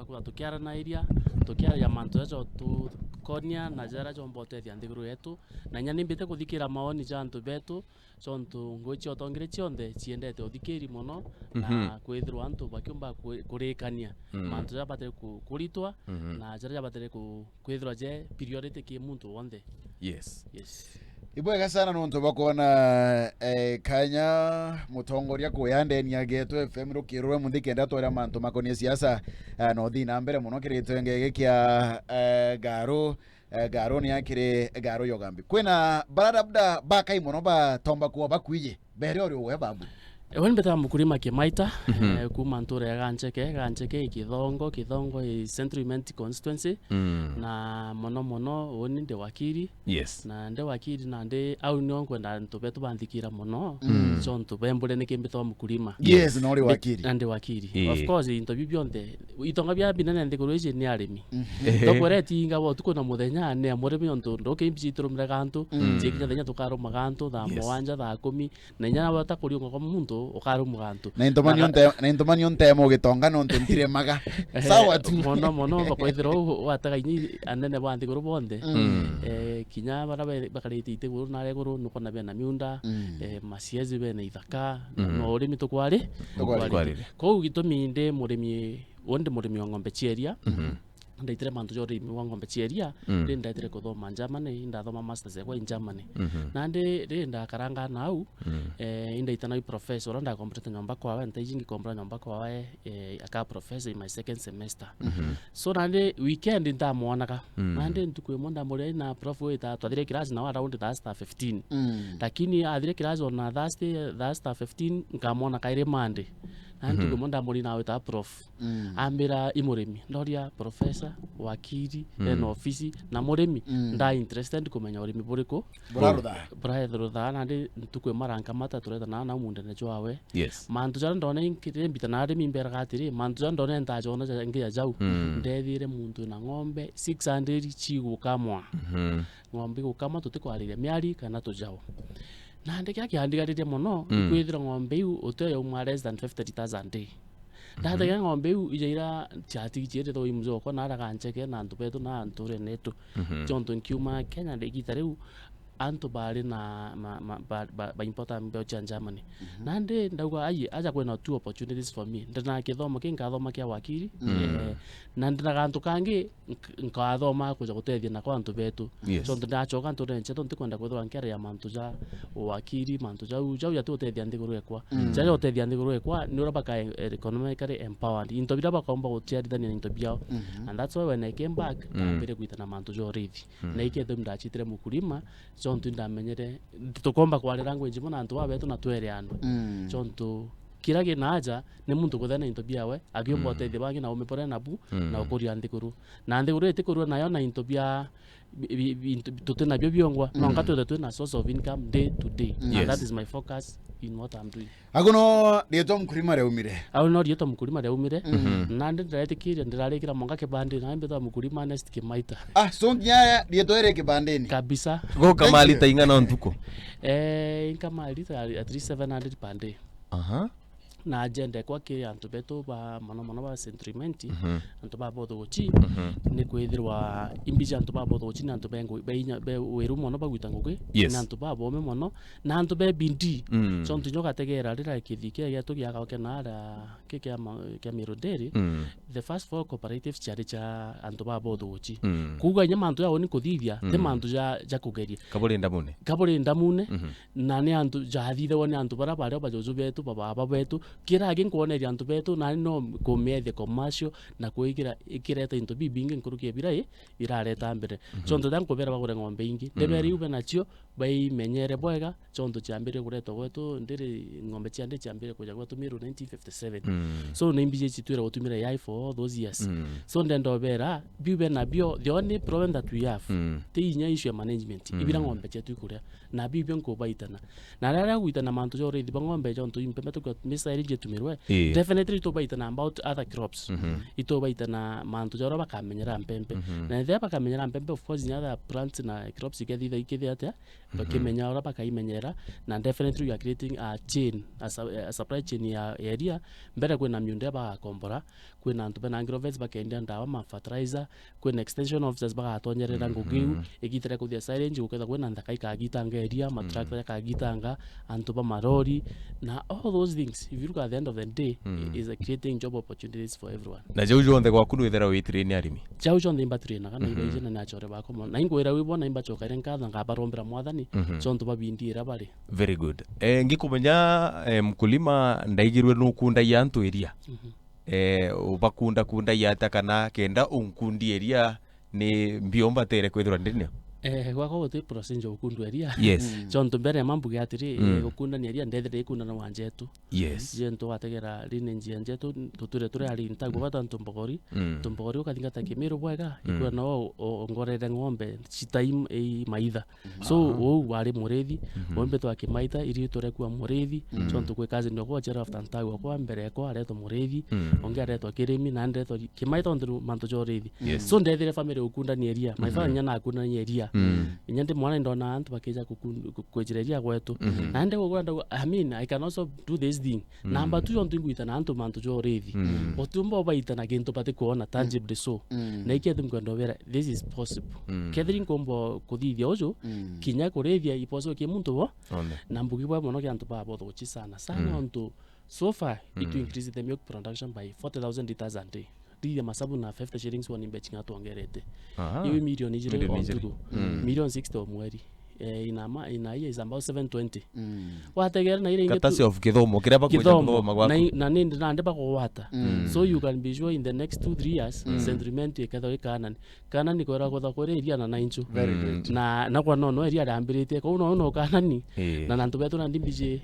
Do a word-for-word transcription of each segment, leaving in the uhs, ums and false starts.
Tugakorwa tukiaranairia, tukiaria mantu jaja tukonia na jaria jomba utethia nthiguru yetu. Na inya nimbite kuthikira maoni ja antu betu, jontu ngugi cia utongeria cionthe ciendete uthikiri mono, na Mhm. kwithirwa antu bakiumba ku-, kurikania Mm. mantu jaria batire ku-, kuritwa, Mhm. na jaria jabatire ku-, kwithirwa je priority ki muntu wonthe. Yes. Yes. Ibwega sana nontu bwa kwona, eh, kanya mutongoria kuya ndeni ya Geto F M rukirwe munthi kenda twaria mantu makonie siasa, eh, no thi na mbere mono kiri gitwenge giki kia, eh, Garu, eh, Garu ni akiri Garu Yogambi. Kwina bara labda bakai mono batomba kuwa bakwiji. Bere ori uwe babu. Ewe ni mbetaga Mukurima Kimaita, Mhm. eh, kuma ntura ya Gancheke, Gancheke i Kithongo, Kithongo i Central Imenti Constituency, Mm. na mono mono uni ndi wakiri, Yes. na ndi wakiri na ndi, au nio nkwenda antu betu banthikira mono, Mm. jontu bembure niki mbetaga Mukurima. Yes, na uri Ndi-, wakiri. na ndi wakiri. Ii. Of course, into biu bionthe, itonga bia binene nthiguru iji ni arimi. Mm. Ehe. Ndokwera eti inga wa utuku na muthenya, ni a murimi ontu nduki imbi citurumire gantu, Mm. cikinya thenya tukarumaga antu, thaa Yes. mugwanja, thaa kumi, na inya nawe utakuriunga kwa muntu, ukarumwa gantu. Na intumani Na unte-, na intumani untema ugitonga nontu ntiremaga. Sawa tu. Mono mono, bakwithirwa u-, watega inya anene ba nthiguru bonthe. Mm. Eh, kinya bara be-, bakarite iteguru na reguru, nukona bena miunda, Mm. eh, masiezi bena ithaka, Mm. no urimi tukwari. Tukwari. Tukwari. Kou gitumi ndi murimi, undi murimi wa ng'ombe cia iria. Mhm. Ndaitire mantu ja urimi wa ng'ombe cia iria, Mm. ri ndaitire kuthoma Germany, indathoma masters yakwa in Germany. Mhm. Nandi ri ndakaranga na au, Mm. eh, indaita nau professor, uria ndakomborete nyomba kwawe, ntaiji ngikombora nyomba kwawe, eh, aka professor in my second semester. Mhm. So nandi weekend ntamwonaga. Mm. Nandi ntuku imwe ndamuria na prof wita twathire class na wa around Thursday fifteen. Mm. Lakini athire class on a Thursday, Thursday fifteen, nkamwona kairi Monday. Na Mhm. ntuku imwe ndamuria na wita prof. Mm. Ambira i murimi, ndoria professor, wakiri, Mm. ena ofisi, na murimi, Mm. nda interested kumenya urimi buriku. Burarutha. Burarutha, nandi ntuku imwe arankamata, turetana na mundene jwawe. Yes. Mantu jaria ndona inki-, rimbita na arimi mberaga atiri, mantu jaria ndona ntajona ja-, ngi ja jau. Mm. Ndethire muntu na ng'ombe six hundred cigukamwa. Mhm. Ng'ombe igukamwa tutikwariria miari kana tujao. Nandi kiria kiandigaririe mono, Mm. ikwithira ng'ombe iu utio yauma less than fifty litres a day. Mhm. Ndategera ng'ombe iu ija ira ciatigi ciirithagwa i mzee okwa na ara Gancheke na antu betu na antu urene etu. Mhm. Jontu nkiuma Kenya nde igita riu, antu bari na ma, ma, ba, ba, ba importa mbeu cia Germany. Mhm. Nandi ndauga, "Ai, aja kwina two opportunities for me. Ndina kithomo ki nkathoma kia wakiri, Mm. eh, na ndina gantu kangi nk-, nkathoma kuja gutethia nako antu betu." Yes. So, ndachoka nturene chetu, ntikwenda kwithirwa nkiaria mantu ja wakiri, mantu jau, jau jati gutethia nthiguru ekwa. Mm. Jaja gutethia nthiguru ekwa, ni uria baka e-, economically empowered. Into biria bakomba guciarithania into biao. Mhm. And that's why when I came back, Mm. ndambire gwitana mantu ja urithi. Mm. Na ikethira ndachitire mukulima, jontu indamenyere, tukomba kwaria language imwe na antu babetu na twere andu. Mm. Jontu kira kina aja, ni muntu kuthena into biawe, akiumba Mm. utethia bangi na umipore nabu, Mm. na ukuria nthiguru. Na nthiguru itikurua nayo na into bia, bi-, bi-, bintu tuti nabio biongwa, Mm. nonga twithe twina source of income day to day. And Yes. that is my focus in what I'm doing. Agu no rietwa mkulima riaumire. Au no rietwa mkulima riaumire. Mhm. Nandi ndiretikiria, ndirarikira monga kibandi, na mbetwa mkulima Ernest Kimaita. Ah, so nginya rietwa iri kibandini? Kabisa. Guka Thank you. Malita ing'ana ntuku? Eh, inka malita at least seven hundred per day. Aha. Na agenda ekwa ki antu betu ba mono mono ba Central Imenti, Mhm. antu ba bothuguchi, Mhm. ni kwithirwa imbi cia antu ba bothuguchi ni antu be ngu-, be inya, be wiru mono bagwita ngugi, Yes. ni antu ba bome mono, na antu be bidii. Mm. So, ntunya ugategera rira kithii kia gietu giagaoke na ara ki kia ma-, kia Meru Dairy, Mm. the first four cooperatives ciari cia antu ba bothuguchi. Mm. Kuuga inya mantu jau ni kuthithia, ti Mm. mantu ja, ja kugeria. Kaburi ndamune. Kaburi ndamune, Mhm. na ni antu jathithagwa ni antu baria bari o bajuju betu, bababa betu. Kira aki nkwoneria antu betu, nani no kumiethia commercial na kwikira, ikireta into bibingi nkuruki ya bira i, birareta mbere. Mhm. So, ntuta nkubera bagure ng'ombe ingi. Mm. Ndebere iu be nacio, baimenyere bwega, jontu ciambirie kuretwa gwetu, ndiri ng'ombe cia ndi ciambirie kuja gwetu Meru nineteen fifty-seven. Mm. So, ni mbiji citwire gutumira A I for all those years. Mm. So, ndenda ubera, biu be nabio, the only problem that we have, Mm. ti inya issue ya management, Mm. ibira ng'ombe cietu ikuria, na biu bio nkubaitana. Na riria gwitana mantu ja urithi bwa ng'ombe, jontu impeme tukwa misa itumirwe. Ii. Definitely itubaita na about other crops. Mhm. Itubaita na mantu jaria bakamenyera mpempe. Mhm. Na ethira bakamenyera mpempe, of course, inya other plants na crops ikethitha ikithia atia, mhm, bakimenya uria bakaimenyera, na definitely you are creating a chain, a su-, a supply chain ya, ya iria. Mbere kwina miunda iria bagakombora, kwina antu bena agrovet bakendia ndawa, ma fertilizer, kwina extension officers bagatonyerera, mhm, ngugi iu, igitire kuthia silage, gukethira kwina nthaka ikagitanga iria, ma, mhm, tractor jakagitanga, antu ba marori, na all those things, if you look at the end of the day, mm, is creating job opportunities for everyone. Na jau jonthe gwaku nwithira witirine arimi? Jau jonthe imbatirinaga na, mhm, ibaijana na achore bakwa mono. Na ingwira wi bona imbacokaire nkatho, ngabarombera Mwathani, mhm, ciontu babindi ira bari. Very good. Eh, ngikumenya, eh, mkulima ndaigirwe nukundagia antu iria. Mhm. Eh, ubakunda kundagia atia kana kenda unkundia iria ni mbio mbatere kwithirwa ndinio? Eh, gwakwa guti procedure ukundwa iria. Yes. Mm. Ciontu mbere ya mambuge atiri, mm, eh, gukundania iria ndethire ikundana wa njetu. Yes. Njetu wategera lineage ya njetu, tutwire turi ari ntagu, mm, bata ntumbogori. Mm. Ntumbogori ukathingata Kimiru bwega, mm, ikura no o-, ongorere ng'ombe citai i maitha. Mhm. So, aha, uu wari murithi, mhm, uu mbitwa Kimaita, iri turekua murithi, mm, so ntuku ikazi ndio kwa chera after ntau kwa mbere kwa aretwa murithi, mm, onge aretwa kirimi, na ndetwa Kimaita ontu mantu ja urithi. Yes. So, ndethire family ukundania iria, my, mhm, father nya na akundania iria. Mm. Inya ndi mwana ndona antu bakija kukun-, ku-, kwijira iria gwetu. Mhm. Na ndi gukura ndauga, I mean, I can also do this thing. Mm. Namba tu jontu ingwita na antu mantu ja urithi. Mm. Utiumba ubaita na gintu bati kuona tangibly so. Mm. Na iki ati nkwenda ubera, this is possible. Mm. Kethiri nkumba kuthithia uju, mm, kinya kurithia iposo ki muntu bo. One. Na mbugi bwa mono ki antu ba bothuchi sana. Sana, mm, ontu so far, mm, itu increase the milk production by forty thousand liters a day. Thithia masabu na fifty shillings one imbe chinga twongerete. Aha. Iwe milioni ijiri. Milioni o ijiri. Ntuku. Mm. Milioni sixty o mweri. Eh, in a ma-, in a year is about seven twenty. Mm. Wategera na ire ingi. Katasi tu- of kithomo, kiria bakwija kithomo, kuthoma gwaku. Na i-, na nindi nandi bakugwata. Mm. So you can be sure in the next two, three years, mm, Central Imenti ikethirwa ikanani. Kanani kwera kutha kuri iria na nainchu. Very good. Mm. Na, na kwa nono iria riambiritie, kou no, no kanani. Eh. Na nantu betu nandi mbiji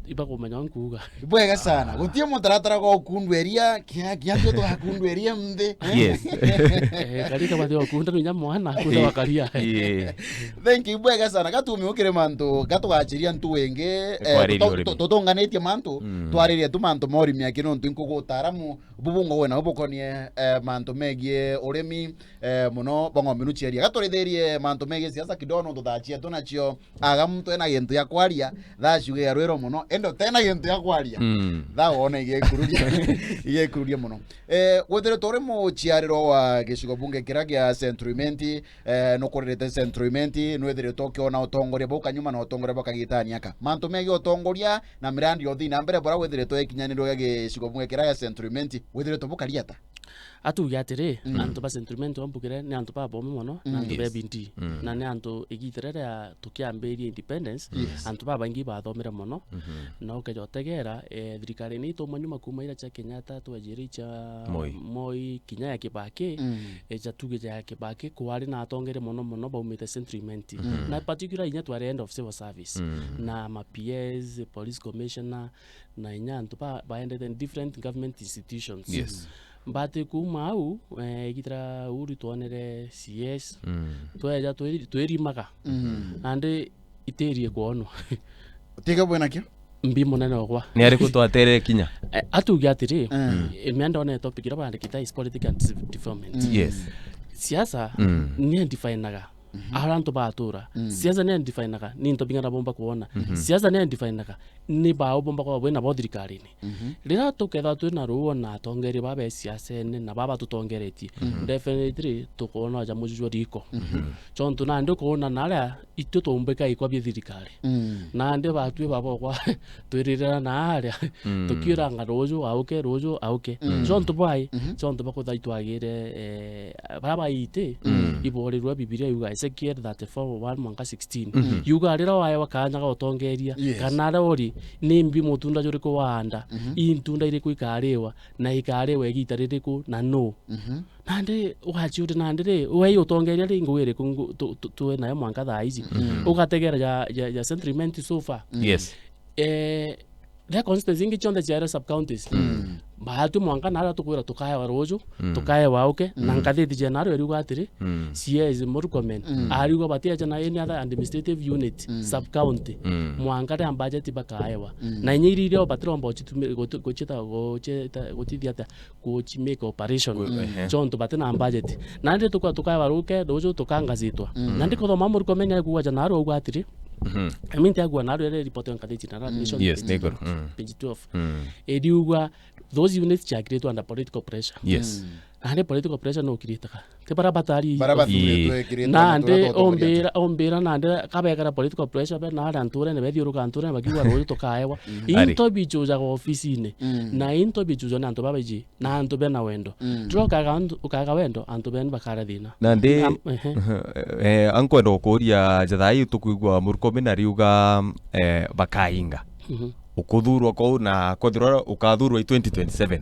ibakumenya nkuuga. Bwega sana. Gutie mutaratara gwa ukundwa iria, kinya, kinya twe twakundwa iria nthi. Yes. Eh, karika bathi okunda nunya mwana, akunda, eh, wakaria. Eh. Thank you, bwega sana. Gatumi ukire mantu, gatugachiria ntu wingi, eh, kwariria tuto-, urimi. Tu-, tutunganitie mantu, mm, twaririe tu mantu ma urimi aki nontu inkugu utaaramu bubu ngogwe nabo bukonie, eh, mantu megie urimi, eh, muno bong'ombe nu cia iria. Gaturithirie mantu megie siasa kidogo nontu thaa cietu nacio aga muntu ena gintu ya kwaria, thaa ciuge ya rwiro muno, ende utena gintu ya kwaria. Mm. Thaa wona igekururia, igekururia muno. Eh, gwithiritwe uri muciariro wa gicigo bunge kiria gia Central Imenti, eh, nukuririte Central Imenti, nwithiritwe ukiona utongoria bau kanyuma na utongoria bwa kagitania ka. Mantu megie utongoria na mirandi yothi na mbere bura withiritwe ikinyanirwe gia gicigo bunge kiria gia Central Imenti, withiritwe bukari ata? Atuge atiri, mm, antu ba Central Imenti bambugire ni antu babomi mono, na, mm, antu, yes, bebindi. Mm. Na ni antu igita riria tukiambiria independence, yes, antu babaingi bathomire mono. Mhm. Na ukeja utegera, eh, thirikari ni ituma nyuma kuma ira cia Kenyatta, twejire cia Moi. Moi, kinya ya Kibaki, mm, eh, ja tuge ja Kibaki, kwari na atongeria mono mono baumite Central Imenti. Mhm. Na particular inya twari end of civil service. Mm. Na ma P S, police commissioner, na inya antu ba, baendete in different government institutions. Yes. But kuma au, eh, igitira uri twonere C S, mm, tweja twiri-, twirimaga. Mm. Nandi itirie kwonwa. Tiga bwena kio? Mbi munene ogwa. Ni ariku twatere kinya? Eh, atuge atiri, mm, eh, mianda one topic ira bandikite is politics and civic development. Mm. Yes. Siasa, mm, ni definaga. Mhm. Ara antu batura. Mm. Siasa ni definaga, ni into bing'ana bomba kuona. Mhm. Siasa ni definaga, ni bao bomba kwa bwina bo thirikarini. Mhm. Riria tukethirwa twina ruo na atongeria baba siasene na baba tutongeretie, mhm, definitely tukuona ja mujuju riko. Mhm. Chontu nandi ukuona naria itwe tumbika ikwa bia thirikari. Mm. Nandi batwi baba okwa twiririra na aria, mm, tukiuranga ruju auke, ruju auke. Mm. Chontu bwai, mhm, chontu bakutha itwagire, eh, bara baiti, mm, iborirwe Bibilia yuga Ezekiel thirty-four, one mwanka sixteen. Mhm. Yuga riria waewa kanya ga utongeria, yes, kana aria uri, ni mbi mutunda juriku waanda, mhm, i ntunda iriku ikariwa, na ikariwa igita ririku, na nu? Mhm. Nandi ugachiuria nandi ri, wei utongeria ri, ngugi iriku ngu-, tu-, tu-, twi nayo mwanka thaa ici? Mm. Ugategera ja, ja, ja Central Imenti so far. Mm. Yes. Eh, the constituency ingi cionthe ciaere sub counties. Mm. Baatwi mwanka naria tukwira tukaewa ruju, mm, tukaewa uke, na, mm, ngathiti jena nario eriuga atiri, mm, C A is Murkomen. Mm. Ariuga batieja na any other administrative unit, mm, sub county. Mm. Mwanka ria budget bakaewa. Mm. Na inya iria irio batiromba gucitumira, gutu-, gucita, gucita, gucithia atia, guci make operation. Gu-, mm, ehe. Jontu bati na budget. Nandi tukwa tukaewa ruke, ruju tukangazitwa. Mm. Nandi kuthoma Murkomen akuuga ja nario auga atiri, mhm, I mean, tiakuuga nario ere report ya ngathiti na, mm, Nation, yes, page ni twelve, iguru. Mm. Page twelve. Mm. Eriuga those units ciakirĩtwe under political pressure. Yes. Mm. Nandi political pressure no kiritaga. Ti bara batari. Bara bathuritwe, ii, ikirite na nandi turia twatongoriete. Ombira, ombira nandi kabekara political pressure be na aria nturene, bethiuruka nturene bakiuga ruju tukaewa. Mm. Ari. Into bichujaga ofisine. Mm. Na into bichujwa ni antu babaiji, na antu bena wendo. Mm. Tiro ukaga antu, ukaga wendo, antu benu bakara thina. Nandi, am-, ehe. Eh, ankwenda gukuria, ja thaa ii tukwigua Murkomen ariuga, eh, bakainga. Mhm. Ukuthurwa kou na kwethirwa ukathurwa i twenty twenty-seven.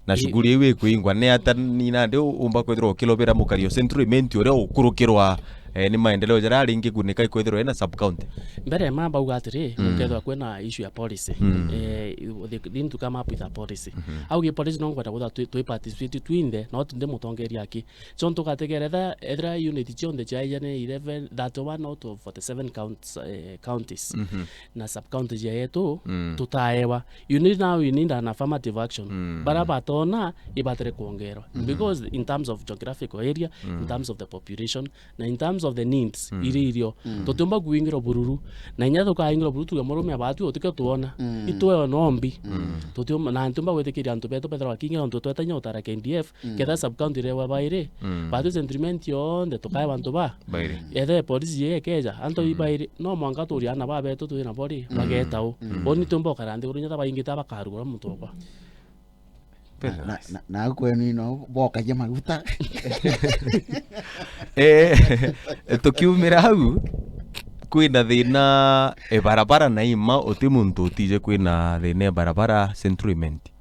Na, ii, shughuli iu ikwingwa ni ata ni nandi u-, umba kwithirwa ukilobera mukari o Central Imenti uria ukurukirwa, eh, ni maendeleo jaria aringi kunika ikwithirwa ina sub county? Mbere ma bauga atiri, mm, gukethirwa kwina issue ya policy. Mm. Eh, they need to come up with a policy. Mhm. Au gi policy no ngwenda kwithirwa twi, twi participate twinthe, no ndi mutongeria aki. So tugategera etha, ethira unit cionthe ciaijane eleven, thirty-one out of forty-seven counts, eh, counties. Mhm. Na sub county cia yetu, mm, tutaewa. You need now, you need an affirmative action. Mm. Bara batona ibatere kuongerwa. Mm. Because in terms of geographical area, mm, in terms of the population, na in terms of the needs, mm, iri irio, mm, tutiumba kuingirwa bururu. Na inya tukaingirwa bururu, tuge murume abatu utikio tuona. Mm. Itwe nombi. Mm. Tutiumba, na ntiumba gwitikiria antu betu bethirwa bakiingira, antu tweta inya utara K D F, mm, ketha sub county irewa bairi. Mm. Batwi Central Imenti yonthe tukae bantu ba. Bairi. Ethe polisi ye keja, antu, mm, ibairi, no mwanka turi ana ba betu twi nabo ri, mm, bageta u. Mm. Boni tumba ukara nthi uri nyata baingita bakarugura muntu okwa. Very nice. Na, na, na kwenu ino bokagia maguta. Eh, tukiumira hau, kwina thina e barabara na ima, uti muntu utije kwina thina e barabara Central Imenti.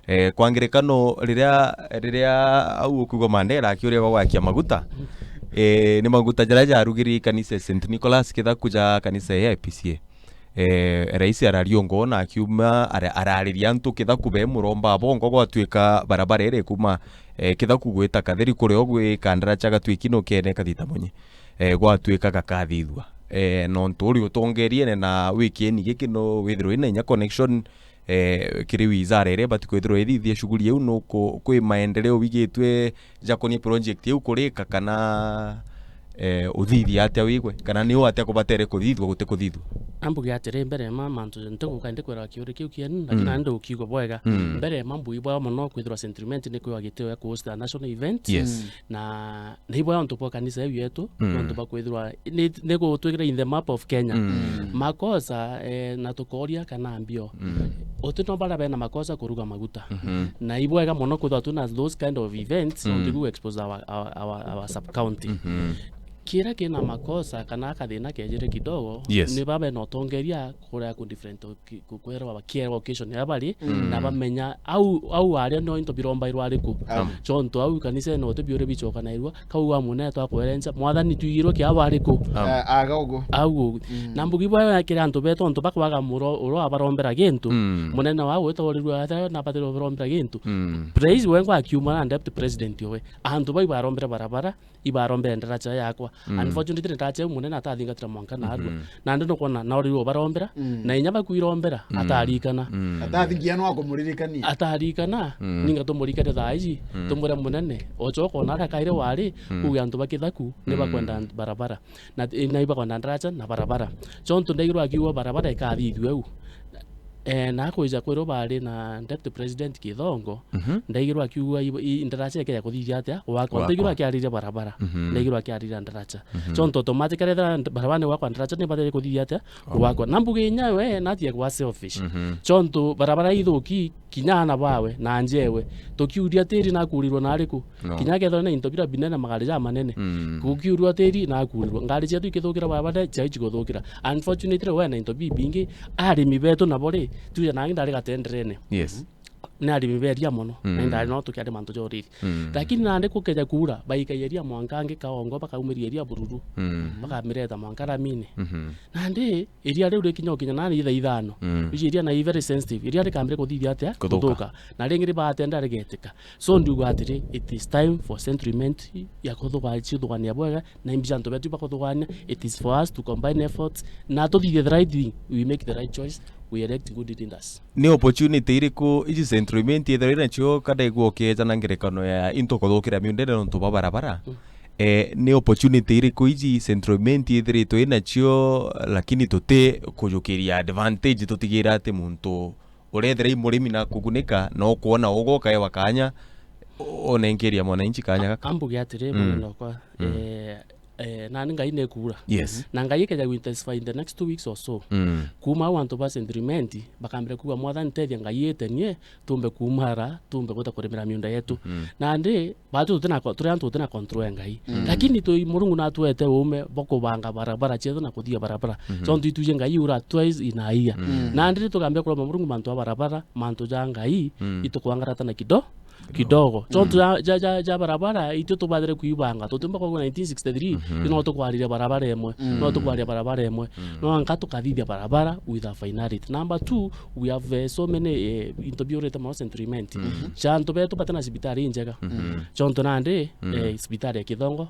Eh, kwa ngerekano, riria, riria au ukiuga Mandela akiuria gwa gwakia maguta, eh, ni maguta jaria jarugiri kanisa ya Saint Nicholas, kithaku ja kanisa ya A P C A. Eh, rais arariongwa na akiuma ara-, arariria antu kithaku be muromba bongo gwatuika barabara iri kuma, eh, kithaku gwita Katheri kurio gwi Kandaracha gatuiki nukene kathita munyi. Eh, gwatuika gakathithua. Eh, nontu uri utongeriene na wikieni giki no withirwe ina inya connection, eh, kiri wizara iria ibati kwithirwa ithithia shughuli iu, nuku-, kwi maendeleo wigitwe jakonie project iu kurika kana, eh, uthithia atia wigwe? Kana ni u atia kubatere kuthithua guti kuthithua? Ambuge atiri, mbere ma mantu ntiguka ndikwira kiuri kiu kienu, lakini, mm, nandi ukiigua bwega. Mm. Mbere ma mbui bwega mono kwithirwa Saint Clement ni kwiwa gitio ya kuhost a national event. Yes. Mm. Na ni bwa antu bwa kanisa iu yetu, mm, antu bakwithirwa ni, ni gutwikira in the map of Kenya. Mm. Makosa, eh, na tukoria kana mbio. Mm. Uti no bara bena makosa kuruga maguta. Mhm. Na ibwega mono kwithirwa twina those kind of events, mm, nontu igu expose our, our, our, our sub county. Mhm. Kira kina makosa kana kathina kejire kidogo, yes, ni babe na utongeria kuria ku different oki-, ku-, kwerwa bakierwa occasion ya bari, mm, na bamenya au, au aria no into birombairwa ariku. Am. Chonto au kanisa no te biore bichokanairwa, kau wa mune twakwerenja, mwathani twigirwe kia bariku. Am. Eh, aga ugu. Au ugu. Mm. Na mbugi bwa kira antu beto, antu bakwaga muro, uro abarombera gintu. Mm. Munene wa gwita urirwa atha na batiro barombera gintu. Mm. Praise wengwa akiuma na deputy president owe. Antu bai barombera barabara, ibarombera ndaracha yakwa. Mm. Unfortunately, ndaracha iu munene atathingatira mwanka narua. Mhm. Nandi nukwona na uri ubarombera, mm, na inya bakwirombera, mm, atarikana. Mm. Atathingia no akumuririkania. Atarikana, mm, ninga tumurikane thaa iji, mm, tumwire munene, ocho ukona aria kaire wari, mm, kuge antu ba kithaku, ni, mm, bakwenda barabara. Na, na ibakwenda ndaracha na barabara. Chonto ndaigirwa akiuga barabara ikathithua u. Eh, na kwija kwirwo bari na deputy president Kithongo, mhm, ndaigirwa akiuga i, i, ndaracha ikeja kuthithia atia? Gwakwa. Gwakwa. Ndaigirwa akiariria barabara. Mhm. Ndaigirwa akiariria ndaracha. Mhm. Chonto automatically ethira nd-, barabara ni gwakwa, ndaracha ni bathire kuthithia atia? Gwakwa. Gwakwa. Na mbuge inya we, natia kwa selfish. Mhm. Chonto barabara ithuki, kinya ana bawe na njewe. Tukiuria tiri nakurirwo na ariku? No. Kinya kethirwa na into bira binene, magari ja manene. Mm. Gukiurua tiri nakurirwa. Ngari cietu ikithukira barabara, ciai ciguthukira. Unfortunately, we na into bibingi, arimi betu nabo ri, tuja nangi ndari gatenderene. Yes. Mhm. ni arimi ba iria mono, mm, na indari no tukiari mantu ja uriri. Mm. Lakini nandi kukeja kuura, baikaia iria mwanka angi Kaongo, bakaumiria iria Bururu, mm, bakamireta mwanka Ramine. Mhm. Nandi iria riu rikinya ukinya nani ithaa ithano, mm, iji iria na i very sensitive, iria rikambire kuthithia atia? Kuthuka. Kuthuka. Na ringi ribatenda rigetika. So ndiuga atiri, it is time for Century Mint ya kuthuga-, cithugania bwega, na imbi ja antu betu bakuthugania. It is for us to combine efforts, na tuthithie the right thing, we make the right choice, we elect good leaders. Ni opportunity iriku iji Century Mint ithirwa inacio kana igwokeja na ngerekano ya into kuthukira miundene nontu bwa barabara? Mm. Eh, ni opportunity iriku iji Century Mint ithiritwe inacio, lakini tuti kujukiria advantage, tutigira ati muntu urethira i murimi na kugunika, no kwona ugoka ewa kanya, o-, onenkeria mwananchi kanya gaka? Ambuge atiri, mm, mwana okwa, mm, eh, eh, nani Ngai nekuura. Yes. Na Ngai ikeja gu intensify in the next two weeks or so. Mm. Kuuma au antu ba Century Mint bakambire kuuga, "Mwathani, tethia Ngai itenie, tumbe kuumara, tumbe gwita kurimira miunda yetu." Mm. Nandi, batu tutina ko-, turi antu tutina control ya Ngai. Mm. Lakini twi Murungu natwete uume bwa kubanga barabara cietu na kuthia barabara. Mhm. So, ntu ituje Ngai ura twice in a year. Mm. Nandi, ritukambia kuromba Murungu mantu ja barabara, mantu ja Ngai, mm, itukwangarathana kido-, kidogo. So, mm, ntu ja, ja, ja, ja barabara, itu tubathire kuibanga. Tutiumba kwa nineteen sixty-three, mhm, no tukwariria barabara imwe. Mm. No tukwariria barabara imwe. Mm. No anga tukathithia barabara with a finality. Number two, we have, eh, so many, eh, into biurite mono Century Mint. Mhm. Cia antu betu batina cibitari injega. Mhm. Ciontu nandi, mm, eh, cibitari ya Kithongo,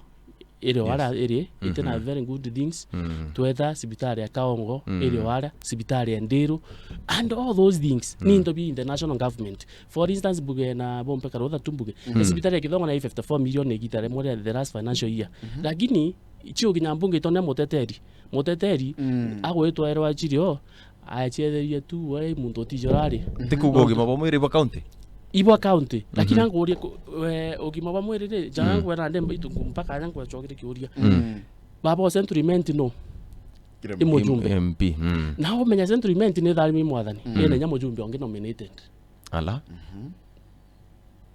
iri, yes, wara iri, itina, mhm, very good things. Mm. Twetha cibitari ya Kaongo, mm, iri wara, cibitari ya Ndiru, and all those things. Mm. Ni into bi international government. For instance, mbuge na bompe karutha tu mbuge. Mm. Cibitari ya Kithongo na i fifty-four million igita rimwe ria the last financial year. Mhm. Lakini, cio kinya mbunge itonea muteteri. Muteteri, mm, agwitwa erwa chirio, achetherie tu, we muntu utijora ari. Ti kuuga ugima bwa mwiri bwa county? Ibwa county. Lakini, mhm, angurie ku-, we, ugima bwa mwiri ri, jana, mm, ngwera nde mbitu mpaka anya ngwacokire kiuria. Mm. Baba wa Century Mint no. Kire i mujumbe. M P, mm. Na umenya Century Mint ni tharimi mwathani. Mm. Ina inya mujumbe ongi nominated. Ala. Mhm.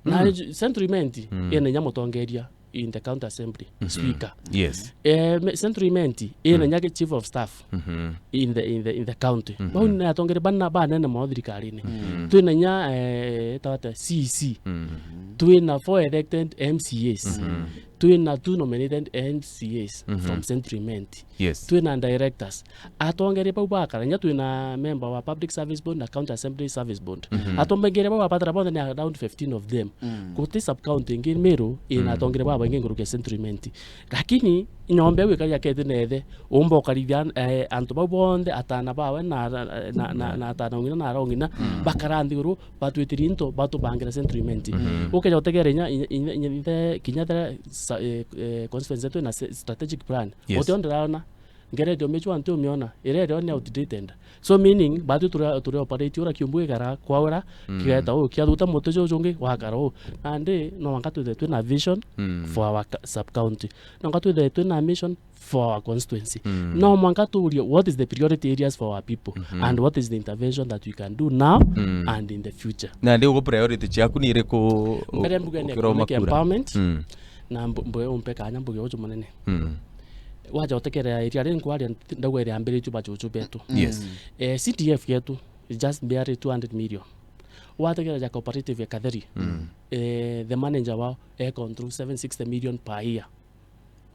Na, mm, Century Mint, mm, ina inya mutongeria in the county assembly, mhm, speaker. Yes. Eh, me-, Century Mint, ina, mm, inya chief of staff, mhm, in the, in the, in the county. Mhm. Bau ni atongeria bana banene mono thirikarine. Mhm. Twina inya, eh, tawata C E C. Mhm. Twina four elected M C As. Mhm. Twina two nominated M C As, mhm, from Century Mint. Yes. Twina directors. Atongeria bau bakara, inya twina member wa Public Service Board na County Assembly Service Board. Mhm. Atongeria bau babatara bonthe ni around fifteen of them. Mm. Guti sub county ingi Meru ina, mm, atongeria babaingi nkuruki ya Century Mint. Lakini nyomba iu ikaria keti na ithe, umba ukarithia, eh, antu bau bonthe, atana bawe na, na, na, na, na atana ongina na ara ongina, mm, bakara nthiguru, batwitiri into, batubangira Century Mint. Mhm. Ukeja utegera inya, inya, inya, inya, kinya the sa-, eh, eh, constituency yetu ina se-, strategic plan. Yes. Uti o ndiraona, ngeretio michwa nti umiona, iria irio ni outdated. So meaning, batu turi, turi operate ura kiumbu gikara kwaura, mm, kigeta u, kiathuta muti juju ungi gwakara u. Nandi, no mwanka twithe twina vision, mm, for our ca-, sub county. No mwanka twithe twina mission for our constituency. Mm. No mwanka tuurie, what is the priority areas for our people? Mhm. And what is the intervention that we can do now, mm, and in the future? Nandi ugu priority ciaku ni iriku u-, mbere mbuge ni ukiroma economic kura? Empowerment. Mm. Na mbu-, mbuge umpe kanya mbuge uju munene. Mm. Waja utekerea iria ri nkwaria, ndauga iri ambiritue bajuju betu. Yes. Mm. Eh, C D F yetu is just barely two hundred million. Watekerea ja cooperative ya Katheri, mm, eh, the manager wao e control seven sixty million per year.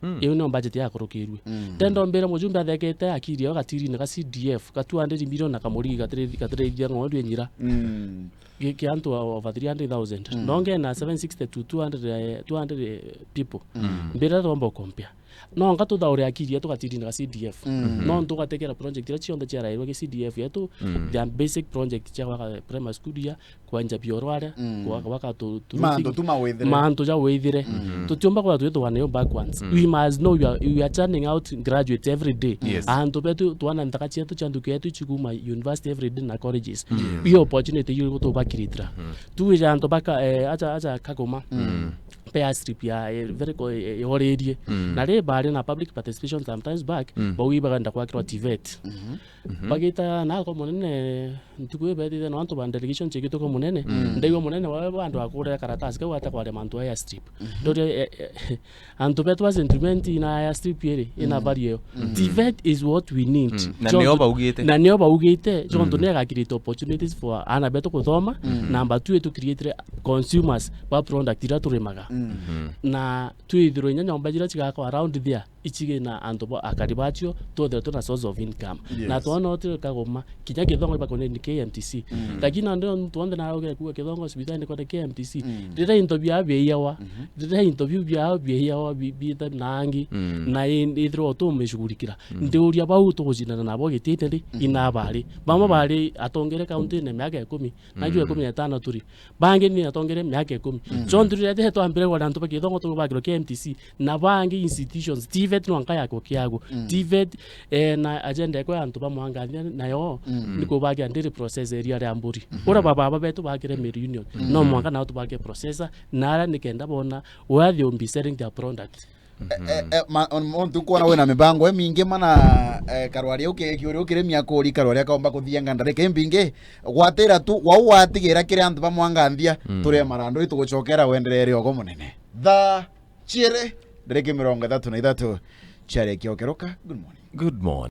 Mm. Iu nio budget yakurukirue. Mm. Tendo mbira mujumbe athekete akiri yo gatirine ga C D F, ga two hundred million na kamurigi gatiri-, gatirithia ng'ondu inyira. Mm. Gi-, kia antu o-, over three hundred thousand. Mm. No nge na seven sixty to two hundred, eh, two hundred, eh, people. Mm. Mbira romba ukompea. No nga tuthaure akiri yetu gatirine ga C D F. Mm. No ntugategera project iria cionthe ciarairwe gi C D F yetu, mm, their basic project cia gwaka primary school ya, kwenja bioro aria, mm, gwaka, gwaka tu, tu mantu roofing, tu mawithire. Mantu ja withire. Mm. Tutiumba kwa twithugane yo backwards. Mm. We must know we are, we are churning out graduates every day. Yes. Antu betu twana nthaka cietu cia nthuki yetu ichikuma university every day na colleges. Mm. Iyo opportunity iyo gutubakiritira. Mm. Tuwija antu baka, eh, acha, acha kagoma. Mm. pay airstrip ya, eh, very co-, eh, eh, yorerie. Mm. Na ri bari na public participation sometimes back, mm, baugi bagenda kwakirwa TVET. Mhm. Mhm. Bagita nako munene, ntuku ibetite na antu ba delegation chigitwe kwa munene, mm, ndaigua munene wa bandu akure karatasi kau ata kware mantu airstrip. Mhm. Ndoria, eh, eh, antu betu ba Central Imenti ina airstrip iri, ina, mm, value. Mm. TVET is what we need. Mm. Na nio baugite. Na nio baugite, jontu, mm, ni agakirite opportunities for ana betu kuthoma, mm, number two, itu create consumers ba product ira turimaga. Mm. Mhm. Na twithirwe inya nyomba jira cigakwa around there, ichige na antu bo akari bacio, twethire twina source of income. Yes. Na twona utire kagoma, kinya kithongo ibakoneni KMTC. Mm. Lakini nandi twonde na uge kuga kithongo hospitali ni kwenda KMTC. Mm. Rira into bia biaiawa, mhm, rira into biu bia biaiawa bi-, bita nangi, mm, na i-, ithirwa utumishugurikira. Mm. Ndiuria bau tugucindana nabo gitite ri, mhm, ina bari. Bamwe, mhm, bari atongere kaunti-ini miaka ikumi, na juu, mhm, ikumi na itano turi. Bangi ni atongere miaka ikumi. Mm. So, nthurire twambire gwara antu ba kithongo tubakirwa KMTC, na bangi institutions, TVET no nka yakwa kiagu. Mm. TVET, eh, na agenda ekwa ya antu ba mwanganthia nayo, mm, ni kubakia ndiri process area ria mburi. Mhm. Ura baba betu bakire mill union. Mm. No mwanka nao tubake processor, na ara nikenda bona where they will be selling their product. Eh, eh, eh, ma-, on-, ontu nkwona wina mibango imingi mana, eh, karwaria uki-, kiuria ukiremia kuri karwaria kaumba kuthianga ndarika imbingi, gwatira tu, wau watigira kiri antu ba mwanganthia, mm, turie marandu, itugucokera wendereere ogo munene. Thaa chiere, ndarika mirongo ithatu na ithatu, chiarekia ukiruka. Good morning. Good morning.